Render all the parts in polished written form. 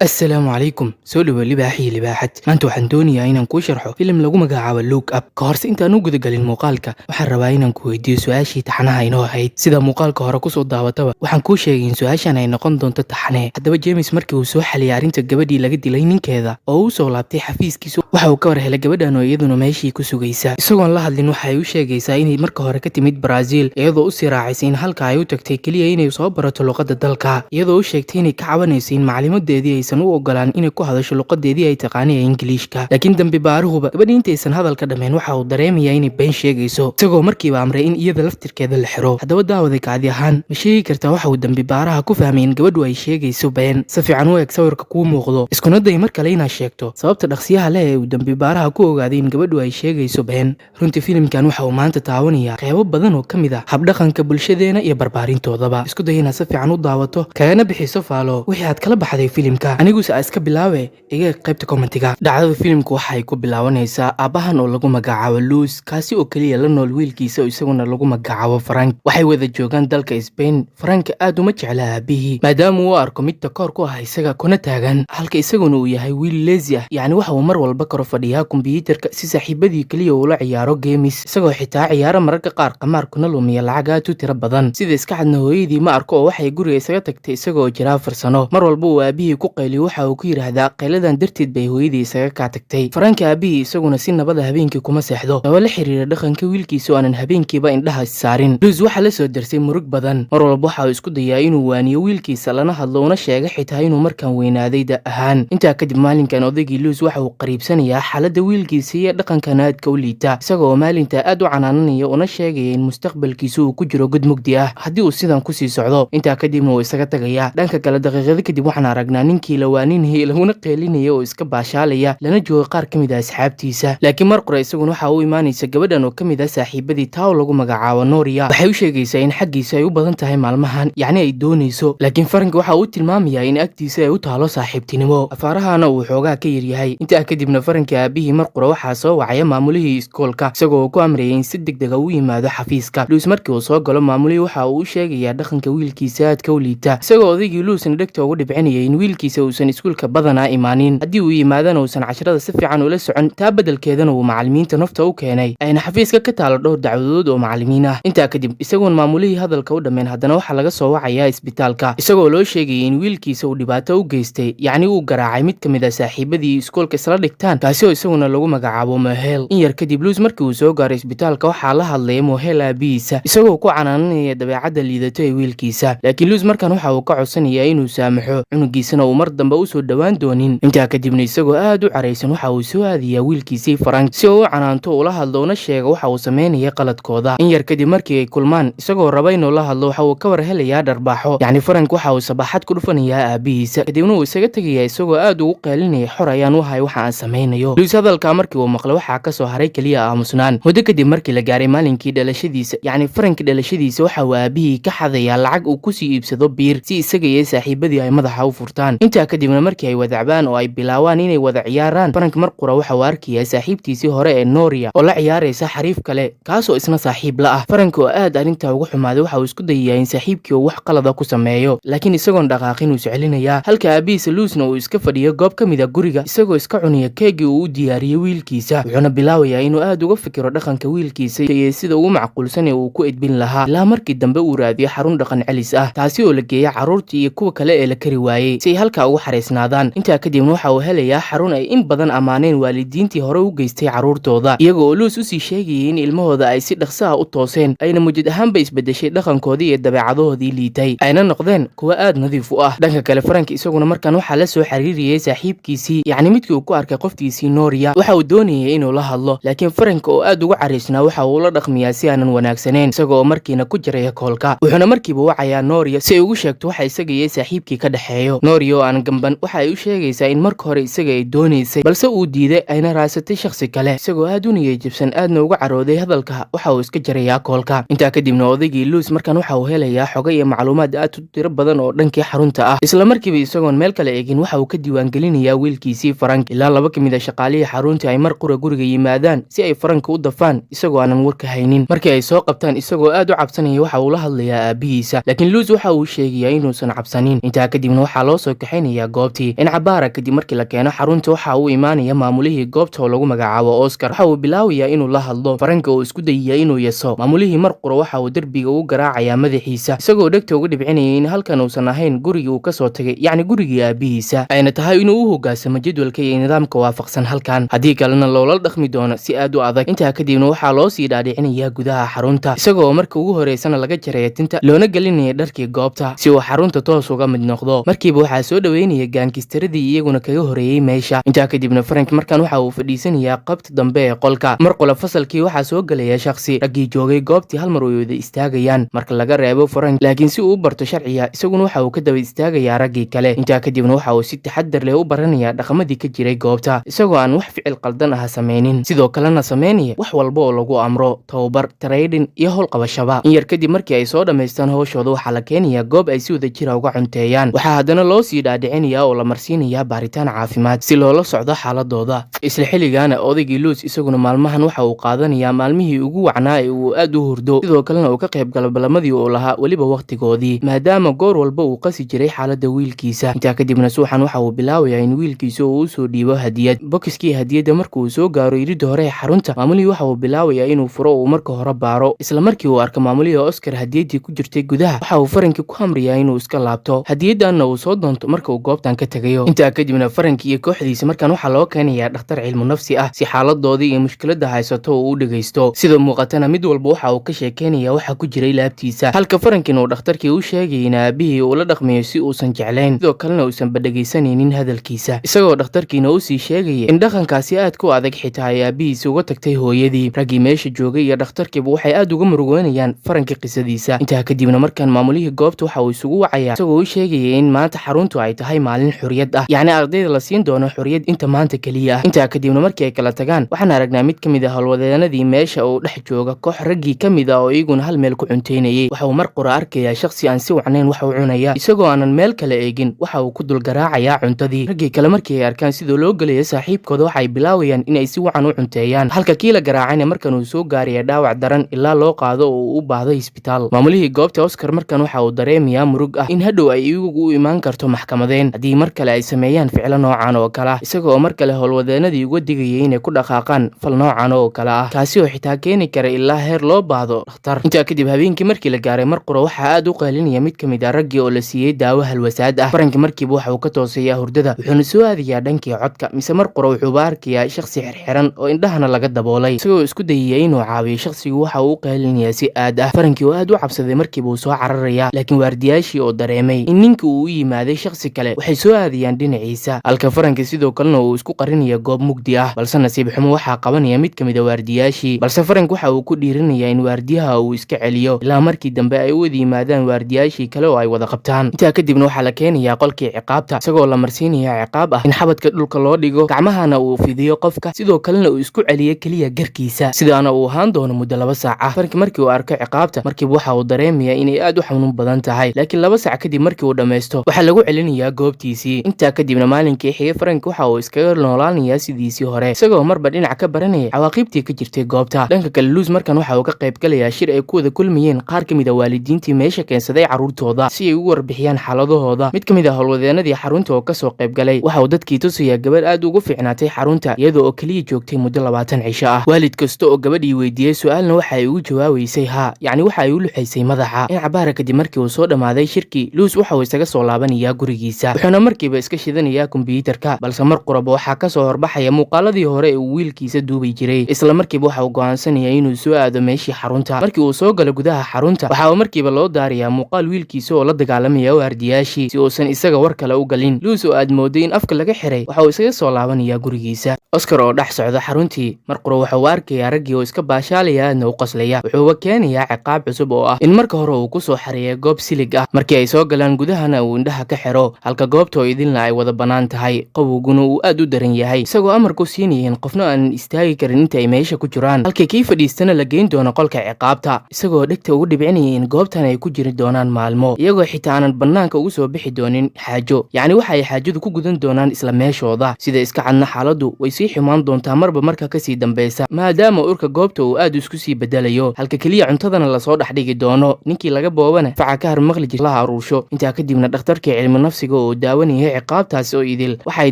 Assalaamu calaykum. Soo dhawo, libaax iyo libaaxad. Maanta waxaan doonayaa inaan kuu sharxo filim lagu magacaabo Look Up. Ka horse intaan u gudagalin muuqaalka, waxaan rabaa inaan ku weydiiyo su-aashii taxanaha inoo ahayd. Sida muuqaalka hore kusoo daawataba, waxaan kuu sheegay in su-aashan ay noqon doonto taxane. Haddaba, James markii uu soo xaliyay arrinta gabadhii laga dilay ninkeeda oo uu soo laabtay xafiiskiisa, waxa uu ka war helay gabadhan oo iyaduna meeshii ku sugaysa. Isagoon la hadlin, waxa ay u sheegaysaa inay marka hore ka timid Brazil, iyadoo usii raacaysa in halka ay u tagtay keliya inay soo barato luqadda dalka, iyadoo u sheegtay inay ka cabanayso in maclimadeedii aysan u ogolaan inay ku hadasho luqadeedii ay taqaanay ee Ingiliishka. Laakiin dambi baaruhuba gabadhi intaysan hadalka dhammayn waxa uu dareemayaa inay been sheegayso, isagoo markiiba amray in iyada laftirkeeda la xiro. Haddaba daawaday, kaadi ahaan ma sheegi kartaa waxa uu dambi baaraha ku fahmay in gabadhu ay sheegayso been? Si fiican u eg sawirka kuu muuqdo, iskuna day mar kale inaad sheegto sababta dhaqsiyaha leh ee uu dambi baaraha ku ogaaday in gabadhu ay sheegayso been. Runtii filimkan waxa uu maanta taabanayaa qeybo badan oo ka mid ah habdhaqanka bulshadeena iyo barbaarintoodaba. Isku day inaad si fiican u daawato, kagana bixiso faalo wixii aad kala baxday filimka. Aniguse a iska bilaabe, iga qaybta commentiga. Dhacdada filimku waxay ku bilaabanaysaa aabbahan oo lagu magacaabo Luis, kaasi oo keliya la nool wiilkiisa oo isaguna lagu magacaabo Frank. Waxay wada joogaan dalka Spain. Frank aad uma jecla aabihii, maadaama uu arko mid takoor ku ah isaga kuna taagan, halka isaguna uu yahay wiil lazy ah. Yacni waxa uu mar walba karo fadhiyaa kombiyuutarka si saaxiibadii keliya uula ciyaaro games, isagoo xitaa ciyaaro mararka qaar qamaar kuna lumiya lacag aad u tiro badan. Sida iska cadna, hooyadii ma arko oo waxay guriga isaga tagtay isagoo jira 4 sano. Mar walba uu aabihii ku qayliyo, waxa uu ku yidhaahdaa qayladan darteed bay hooyadii isaga kaa tagtay. Franka aabihii isaguna si nabada habeenkii kuma seexdo, sababo la xiriira dhaqanka wiilkiisa oo aanan habeenkiiba indhaha saarin. Luis waxaa la soo darsay murug badan. Mar walba waxa uu isku dayaa inuu waaniyo wiilkiisa, lana hadlo, una sheega xitaa inuu markaan weynaaday da ahaan. Intaa kadib, maalinkan odaygii Luis waxa uu qariibsanayaa xaaladda wiilkiisa iyo dhaqankan aadka u liita, isagoo maalinta aad u canaananaya una sheegaya in mustaqbalkiisa uu ku jiro god mugdi ah haddii uu sidan kusii socdo. Intaa kadibna uu isaga tagayaa. Dhanka kale, daqiiqado kadib waxaan aragnaa ninkii la waaninayay laguna qeylinaya oo iska baashaalaya, lana jooga qaar ka mid ah asxaabtiisa. Laakiin mar qura isaguna waxa u imaanaysa gabadhan oo ka mid ah saaxiibadii, taa oo lagu magacaabo Noria. Waxay u sheegaysaa in xaggiisa ay u badan tahay maalmahan, yacni ay doonayso. Laakiin Frank waxa uu tilmaamayaa in agtiisa ay u taalo saaxiibtinimo, afaarahana uu xoogaa ka yaryahay. Intaa kadibna Franka aabihii mar qura waxaa soo wacaya maamulihii iskoolka, isagoo ku amrayay in si degdega u yimaado xafiiska. Luis markii uu soo galo, maamulihii waxa uu u sheegayaa dhaqanka wiilkiisa aadka u liita, isagoo odaygii Luisna dhegta ugu dhibcinayay in wiilkiisa uusan iskuulka badanaa imaanin, haddii uu yimaadana uusan casharada si fiican ula socon, taa beddelkeedana uu macallimiinta nafta u keenay, ayna xafiiska ka taalo dhowr dacwadood oo macallimiin ah. Intaa kadib, isagoon maamulihii hadalka u dhammayn, haddana waxaa laga soo wacayaa isbitaalka, isagoo loo sheegayay in wiilkiisa uu dhibaato u geystay, yacni uu garaacay mid ka mid ah saaxiibadii iskoolka isla dhigtaan, kaasi oo isaguna lagu magacaabo Mohel. In yar kadib, Luis markii uu soo gaaray isbitaalka, waxaa la hadlaya Mohel aabihiisa, isagoo ku canaananaya dabeecadda liidato ee wiilkiisa. Laakiin Luis markan waxa uu ka codsanayaa inuu saamaxo cunugiisana uu mar dambe usoo dhowaan doonin. Intaa kadibna, isagoo aad u caraysan, waxa uu soo aadayaa wiilkiisii Frank si uu u canaanto, ula hadlo, una sheego waxa uu sameynaya qaladkooda. In yar kadib markii ay kulmaan, isagoo raba inuu la hadlo, waxa uu ka war helayaa dharbaaxo. Yacni Frank waxa uu sabaxad ku dhufanayaa aabihiisa, kadibna uu isaga tegayaa isagoo aad ugu qeylinaya: "Xor ayaan u ahay waxa aan samaynayo." Luis hadalkaa markii uu maqlay, waxaa kasoo haray keliya aamusnaan. Muddo kadib, markii la gaaray maalinkii dhalashadiisa, yacni Frank dhalashadiisa, waxa uu aabihii ka xadayaa lacag uu kusii iibsado biir si isaga iyo saaxiibadii ay madaxa u furtaan. Intaa kadibna, markii ay wadacbaan oo ay bilaawaan inay wada ciyaaraan, Frank mar qura waxa uu arkayaa saaxiibtiisii hore ee Noria oo la ciyaaraysa xariif kale, kaasoo isna saaxiib la ah. Frank oo aad arrintaa uga xumaaday, waxa uu isku dayayaa in saaxiibkii uu wax qalada ku sameeyo, laakiin isagoon dhaqaaqin uu iscelinayaa, halka aabihiisa Luisna uu iska fadhiyo goob ka mid a guriga, isagoo iska cunaya keegii uu u diyaariyey wiilkiisa. Wuxuuna bilaabayaa inuu aad uga fikiro dhaqanka wiilkiisa iyo sida ugu macquulsan ee uu ku edbin lahaa, ilaa markii dambe uu raadiyo xarun dhaqan celis ah, taasi oo la geeya carruurtii iyo kuwa kale ee la kari waayey, si ay halkaa ugu xariisnaadaan. Intaa kadibna waxa uu helayaa xarun ay in badan ammaaneen waalidiintii hore u geystay carruurtooda, iyaga oo Luis usii sheegayay in ilmahooda ay si dhaqso ah u tooseen, ayna mujid ahaanba isbedeshay dhaqankoodii iyo dabeecadahoodii liitay, ayna noqdeen kuwa aad nadiif u ah. Dhanka kale, Frank isaguna markan waxaa la soo xiriiriyey saaxiibkiisii, yacni midkii uu ku arkay qoftiisii Noria. Waxa uu doonayay inuu la hadlo, laakiin Frank oo aad ugu cariisnaa waxa uu la dhaqmiyaa si aanan wanaagsanayn, isagoo markiina ku jaraya koolka. Wuxuuna markiiba wacayaa Noria si ay ugu sheegto waxa isaga iyo saaxiibkii ka dhexeeyo. Noria oo aan gamban waxa ay u sheegaysaa in marka hore isaga ay doonaysay, balse uu diiday, ayna raasatay shakhsi kale. Isagoo aad u niyey jibsan, aadna uga carooday hadalka, waxa uu iska jarayaa koolka. Intaa kadibna, odaygii Luis markan waxa uu helayaa xogo iyo macluumaad aad u tiro badan oo dhankii xarunta ah. Isla markiiba, isagoon meel kale eegin, waxa uu ka diiwaangelinayaa wiilkiisii Frank, ilaa laba ka mid a shaqaalihii xarunta ay mar qura guriga yimaadaan si ay Frank u dafaan, isagoo aanan warka haynin. Markii ay soo qabtaan, isagoo aad u cabsanaya, waxa uu la hadlayaa aabihiisa, laakiin Luis waxa uu sheegayaa inuusan cabsanin. Intaa kadibna waxaa loo soo kaxaynayaa keenayaa goobtii. In cabaara kadib markii la keeno xarunta, waxa uu imaanaya maamulihii goobta oo lagu magacaabo Oscar. Waxa uu bilaabayaa inuu la hadlo Franka oo isku dayaya inuu yaso. Maamulihii mar qura waxa uu derbiga ugu garaacayaa madaxiisa, isagoo dhegta uga dhibcinaya in halkan uusan ahayn gurigii uu kasoo tagay, yacni gurigii aabihiisa, ayna tahay inuu u hoggaansamo jadwalka iyo nidaamka waafaqsan halkan, haddii kalena loola dhaqmi doono si aad u adag. Intaa kadibna waxaa loo sii dhaadhicinayaa gudaha xarunta, isagoo marka ugu horeysana laga jaraya tinta loona gelinaya dharkii goobta si uu xarunta toos uga mid noqdo. Markiiba waxaa soo dhoweynaya gangster-adii iyaguna kaga horeeyey meesha. Intaa kadibna Frank markan waxa uu fadhiisanayaa qaybta dambe ee qolka. Mar qole fasalkii waxaa soo gelaya shakhsi. Raggii joogay goobtii hal mar way wada istaagayaan marka laga reebo Frank, laakiin si uu u barto sharciga, isaguna waxa uu ka daba istaagayaa raggii kale. Intaa kadibna waxa uu si taxadar leh u baranayaa dhaqamadii ka jiray goobta, isagoo aan wax ficil qaldan ah sameynin, sidoo kalena sameynaya wax walba oo lagu amro, tababar, training iyo howlqabashaba. In yar kadib markii ay soo dhammaystaan howshooda, waxaa la keenayaa goob ay si wada jira uga cunteeyaan. Waxaa haddana loo sii dhaadhicinayaa oo la marsiinayaa baaritaan caafimaad si loola socdo xaaladooda. Isla xilligaana odaygii Luus isaguna maalmahan waxa uu qaadanayaa maalmihii ugu wacnaa ee uu aad u hurdo, sidoo kalena uu ka qayb galo balamadii uu lahaa weliba wakhtigoodii, maadaama goor walba uu qasi jiray xaaladda wiilkiisa. Intaa kadibna suuxan waxa uu bilaabayaa in wiilkiisa uu usoo dhiibo hadiyad. Bokiskii hadiyadda marka uu soo gaaro iridda hore ee xarunta, maamulihii waxa uu bilaabayaa inuu furo, uu marka hore baaro. Isla markii uu arko maamulihii Oscar hadiyaddii ku jirtay gudaha, waxa uu Farankii ku amriyaa inuu iska laabto, hadiyaddanna uu soo doonto marka uu goobtan ka tegayo. Intaa kadibna Farankii iyo kooxdiisa markan waxaa loo keenayaa dhakhtar cilmu nafsi ah si xaaladoodii iyo mushkiladda haysato uu u dhegaysto. Sida muuqatana mid walba waxa uu ka sheekeynaya waxa ku jiray laabtiisa, halka Farankin uu dhakhtarkii u sheegayay in aabihii uu la dhaqmayo si uusan jeclayn, sidoo kalena uusan badhegaysanaynin hadalkiisa, isagoo dhakhtarkiina usii sheegaya in dhaqankaasi aad ku adag xitaa ay aabihiisa uga tagtay hooyadii. Raggii meesha joogay iyo dhakhtarkiiba waxay aad uga murugoonayaan Faranka qisadiisa. Intaa kadibna markaan maamulihii goobta waxa uu isugu wacayaa, isagoo u sheegaya in maanta xaruntu ay tahay maalin xorriyad ah, yacni ardayda la siin doono xorriyad inta maanta keliya ah. Intaa kadibna markii ay kala tagaan, waxaan aragnaa mid ka mid ah howlwadeenadii meesha uu dhex jooga koox raggii ka mid ah oo iyaguna hal meel ku cunteynayay. Waxa uu mar qura arkayaa shakhsi aan si wacnayn wax u cunaya, isagoo aanan meel kale eegin waxa uu ku dul garaacayaa cuntadii. Raggii kale markii ay arkaan sidoo loo gelaya saaxiibkooda, waxay bilaabayaan inay si wacan u cunteeyaan, halka kii la garaacayna markan uu soo gaaraya dhaawac daran ilaa loo qaado oo uu u baahdo isbitaal. Maamulihii goobta Oscar markan waxa uu dareemayaa murug ah in hadhow ay iyagu u imaan karto maxkamadeen haddii mar kale ay sameeyaan ficilo noocan oo kale ah, isaga oo mar kale howlwadeenadii uga digayay inay ku dhaqaaqaan fal noocan oo kale ah, kaasi oo xitaa keeni kara ilaa heer loo baahdo dhakhtar. Intaa kadib habeenkii markii la gaaray, mar qura waxaa aad u qaalinaya mid ka mid ah raggii oo la siiyey daawo halwasaad ah. Faranki markiiba waxa uu ka toosayaa hurdada, wuxuuna soo aadayaa dhankii codka, mise mar qura wuxuuba arkayaa shakhsi xirxiran oo indhahana laga daboolay. Isagoo isku dayaya inuu caawiyo shakhsigu, waxa uu u qaalinayaa si aad ah. Farankii oo aad u cabsaday markiiba uu soo cararayaa, laakiin waardiyaashii oo dareemay in ninka uu u yimaaday shakhsi kale waxay soo aadayaan dhinaciisa, halka Faranki sidoo kalena uu isku qarinaya goob mugdi ah. Balse nasiib xumo waxaa qabanaya mid ka mid a waardiyaashii, balse Farank waxa uu ku dhiirinayaa in waardiyaha uu iska celiyo, ilaa markii dambe ay u wada yimaadaan waardiyaashii kale oo ay wada qabtaan. Intaa kadibna waxaa la keenayaa qolkii ciqaabta, isagoo la marsiinaya ciqaab ah in xabadka dhulka loo dhigo, gacmahana uu fidiyo qofka, sidoo kalena uu isku celiyo keliya garkiisa, sidaana uu ahaan doono muddo 2 saac ah. Farank markii uu arko ciqaabta, markiiba waxa uu dareemayaa inay aad u xanuun badan tahay, laakiin 2 saac kadib markii uu dhammaysto waxaa lagu celinayaa goobtiisii. Intaa kadibna maalinkii xigay Frank waxa uu iskaga noolaanayaa sidiisii hore, isagoo marba dhinac ka baranaya cawaaqibtii ka jirtay goobta. Dhanka kale, Luus markan waxa uu ka qayb galayaa shir ay ku wada kulmayeen qaar ka mid a waalidiintii meesha keensaday carruurtooda si ay ugu warbixiyaan xaaladahooda. Mid ka mid ah howlwadeenadii xarunta oo kasoo qayb galay waxa uu dadkii tusayaa gabadh aad ugu fiicnaatay xarunta, iyadoo oo keliya joogtay muddo 20 cisho ah. Waalid kasta oo gabadhii weydiiyey su-aalna waxa ay ugu jawaabeysay haa, yacni waxa ay u luxaysay madaxa. In cabaara kadib markii uu soo dhammaaday shirkii, Luus waxa uu isaga soo laabanayaa gurigiisa, wuxuuna markiiba iska shidanayaa kombiyuutarka, balse mar quraba waxaa kasoo horbaxaya muuqaaladii hore ee uu wiilkiisa duubi jiray. Isla markiiba waxa uu go'aansanaya inuu soo aado meeshii xarunta. Markii uu soo galo gudaha xarunta, waxa uu markiiba loo daarayaa muuqaal wiilkiisa oo la dagaalamaya waardiyaashii si uusan isaga war kale u galin. Luus oo aad mooday in afka laga xiray waxa uu isaga soo laabanayaa gurigiisa. Oscar oo dhex socda xaruntii, mar qura waxa uu arkayaa raggii oo iska baashaalaya, aadna u qoslaya. Wuxuuba keenayaa ciqaab cusub oo ah in marka hore uu kusoo xareeya goob silig ah, markii ay soo galaan gudahana uu indhaha ka xiro, halka goobta oo idinla ay wada bannaan tahay, qabowguna uu aad u daran yahay, isagoo amar ku siinaya in qofna aanan istaagi karin inta ay meesha ku jiraan, halka kii fadhiistana la geyn doono qolka ciqaabta, isagoo dhegta ugu dhibcinaya in goobtan ay ku jiri doonaan maalmo, iyagoo xitaa aanan bannaanka ugu soo bixi doonin xaajo, yacni waxa ay xaajadu ku gudan doonaan isla meeshooda. Sida iska cadna, xaaladdu way sii xumaan doontaa marba marka kasii dambeysa, maadaama urka goobta uu aad isku sii bedelayo, halka keliya cuntadana lasoo dhex dhigi doono, ninkii laga boobana faca ka har maqli jir laha aruursho. Intaa kadibna dhakhtarkii cilmi nafsiga Oo daawanaya ciqaabtaasi oo idil, waxay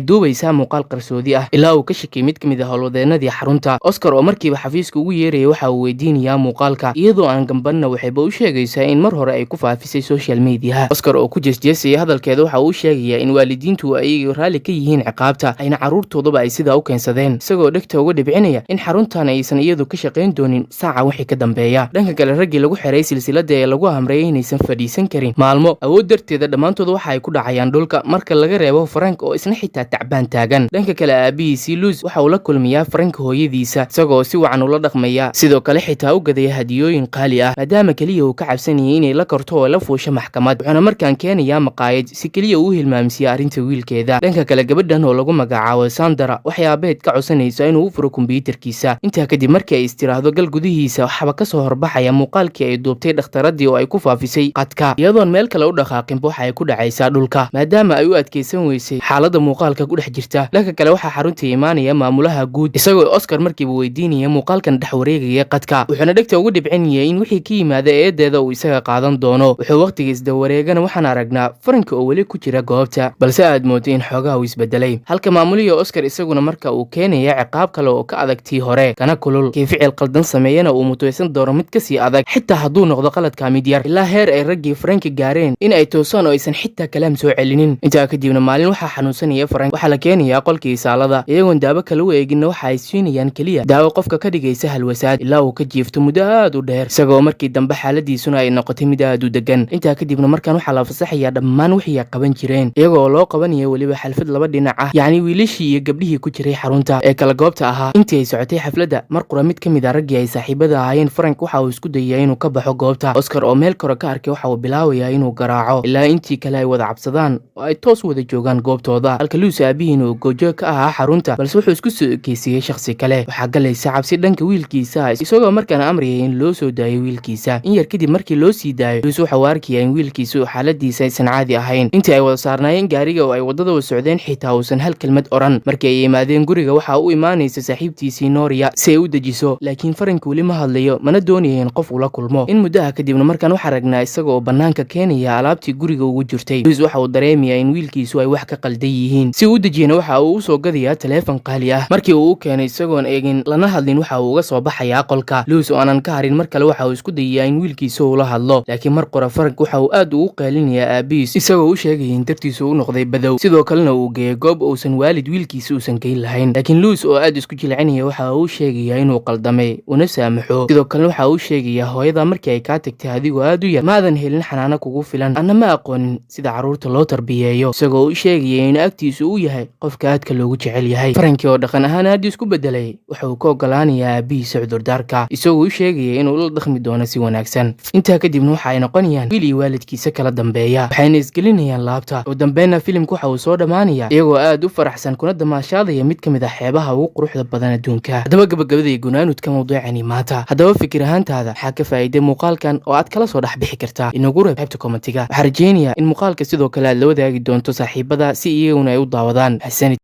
duubaysaa muuqaal qarsoodi ah ilaa uu ka shakiyay mid ka mid ah howlwadeenadii xarunta. Oscar oo markiiba xafiiska ugu yeeraya waxa uu weydiinayaa muuqaalka. Iyadoo aan gambanna, waxayba u sheegaysaa in mar hore ay ku faafisay social mediaha. Oscar oo ku jeesjeesaya hadalkeeda waxa uu sheegayaa in waalidiintu ay raalli ka yihiin ciqaabta, ayna carruurtooduba ay sidaa u keensadeen, isagoo dhegta uga dhibcinaya in xaruntan aysan iyadu ka shaqayn doonin saaca wixii ka dambeeya. Dhanka kale, raggii lagu xiray silsilada ee lagu amrayay inaysan fadhiisan karin maalmo awood darteeda, dhammaantood waxa ay ku dhacayaan dhulka, marka laga reebo Frank oo isna xitaa tacbaan taagan. Dhanka kale, aabihiisii Luis waxa uu la kulmiyaa Frank hooyadiisa, isagoo si wacan ula dhaqmaya, sidoo kale xitaa u gadaya hadiyooyin qaali ah, maadaama keliya uu ka cabsanayay inay la korto oo la fuusho maxkamad. Wuxuuna markaan keenayaa maqaayad si keliya uu hilmaamsiiya arrinta wiilkeeda. Dhanka kale, gabadhan oo lagu magacaabo Sandra waxay aabeed ka codsanaysaa inuu u furo kombyuutarkiisa. Intaa kadib, markii ay istiraahdo gal gudihiisa, waxaaba kasoo horbaxaya muuqaalkii ay duubtay dhakhtaradii oo ay ku faafisay qadka. Iyadoon meel kale u dhaqaaqinba, waxa ay ku dhacaysaa dhulka, maadaama ay u adkaysan weysay xaaladda muuqaalka ku dhex jirta. Dhanka kale, waxaa xarunta imaanaya maamulaha guud, isagoo Oscar markiiba weydiinaya muuqaalkan dhex wareegaya qadka, wuxuuna dhegta ugu dhibcinayay in wixii ka yimaada eedeeda uu isaga qaadan doono. Wuxuu wakhtiga isdawareegana, waxaan aragnaa Frank oo weli ku jira goobta, balse aad mooday in xoogaha uu isbedelay, halka maamulihii Oscar isaguna marka uu keenaya ciqaab kale oo ka adag tii hore, kana kulul. Kii ficil qaldan sameeyana uu mutaysan doono mid kasii adag, xitaa hadduu noqdo qaladka mid yar, ilaa heer ay raggii Frank gaareen in ay toosaan oo aysan xitaa kalaam soo celinin. Intaa kadibna, maalin waxaa xanuunsanaya Frank. Waxaa la keenayaa qolkii saalada. Iyagoon daawo kala u eeginna, waxa ay siinayaan keliya daawo qofka ka dhigaysa halwasaad, ilaa uu ka jiifto muddo aad u dheer, isagoo markii dambe xaaladiisuna ay noqotay mid aad u degan. Intaa kadibna, markaan waxaa la fasaxayaa dhammaan wixii ay qaban jireen, iyagoo loo qabanaya weliba xalfad laba dhinac ah, yacni wiilashii iyo gabdhihii ku jiray xarunta ee kala goobta ahaa. Intii ay socotay xafladda, mar qura mid ka mid a raggii ay saaxiibada ahaayeen Frank waxa uu isku dayaya inuu ka baxo goobta. Oscar oo meel kore ka arkay waxa uu bilaabayaa inuu garaaco, ilaa intii kale ay wada cabsadaan oo ay toos wada joogaan goobtooda, halka Luis aabihiina uu goojoog ka ahaa xarunta, balse wuxuu isku soo ekeysiiyey shakhsi kale. Waxaa galaysa cabsi dhanka wiilkiisa, isagoo markaana amriyay in loo soo daayo wiilkiisa. In yar kadib markii loo sii daayo, Luis waxa uu arkayaa in wiilkiisa uu xaaladiisa aysan caadi ahayn. Intii ay wada saarnaayeen gaariga oo ay waddada wada socdeen, xitaa uusan hal kelmad odhan. Markii ay yimaadeen guriga, waxaa u imaanaysa saaxiibtiisii Noria si ay u dejiso, laakiin Frank weli ma hadlayo, mana doonaya in qof ula kulmo. In muddaha kadibna, markaan waxaa aragnaa isaga oo bannaanka keenaya alaabtii guriga ugu jirtay. Luis waxa uu dareemayaa in wiilkiisu ay wax ka qaldan yihiin. Si uu u dejiyana, waxa uu u soo gadayaa taleefon qaali ah. Markii uu u keenay, isagoon eegin lana hadlin, waxa uu uga soo baxayaa qolka. Luis oo aanan ka harin, mar kale waxa uu isku dayayaa in wiilkiisa ula hadlo, laakiin mar qora Frank waxa uu aad ugu qeylinayaa aabihiis, isagoo u sheegaya in dartiisu u noqday badow, sidoo kalena uu geeyay goob uusan waalid wiilkiisa uusan geyn lahayn. Laakiin Luis oo aad isku jilcinaya waxa uu sheegayaa inuu qaldamay, una saamaxo. Sidoo kalena waxa uu sheegayaa, hooyada markii ay kaa tagtay adigoo aad u yar, maadan helin xanaano kugu filan, anna ma aqoonin sida carruurta loo tarbiyeeyo, isagoo u sheegaya in agtiisu uu yahay qofka aadka loogu jecel yahay. Franki oo dhaqan ahaan aad isku bedelay waxa uu ka ogolaanayaa aabihiisa cudurdaarka, isagoo u sheegaya inuu la dhaqmi doono si wanaagsan. Intaa kadibna waxa ay noqonayaan wiil iyo waalidkiisa kala dambeeya, waxayna isgelinayaan laabta. Ugu dambeynna, filimku waxa uu soo dhammaanaya iyagoo aad u faraxsan, kuna damaashaadaya mid ka mid ah xeebaha ugu quruxda badan adduunka. Haddaba, gabagabada iyo gunaanudka mawduucani maanta, haddaba fikir ahaantaada waxaa ka faa'iiday muuqaalkan oo aad kala soo dhex bixi kartaa? Inagu reeb qaybta commentiga. Waxaa rajeynayaa in muuqaalka sidoo kale aad la wadaagi doonto saaxiibada si iyaguna ay u daawadaan. Xasanid.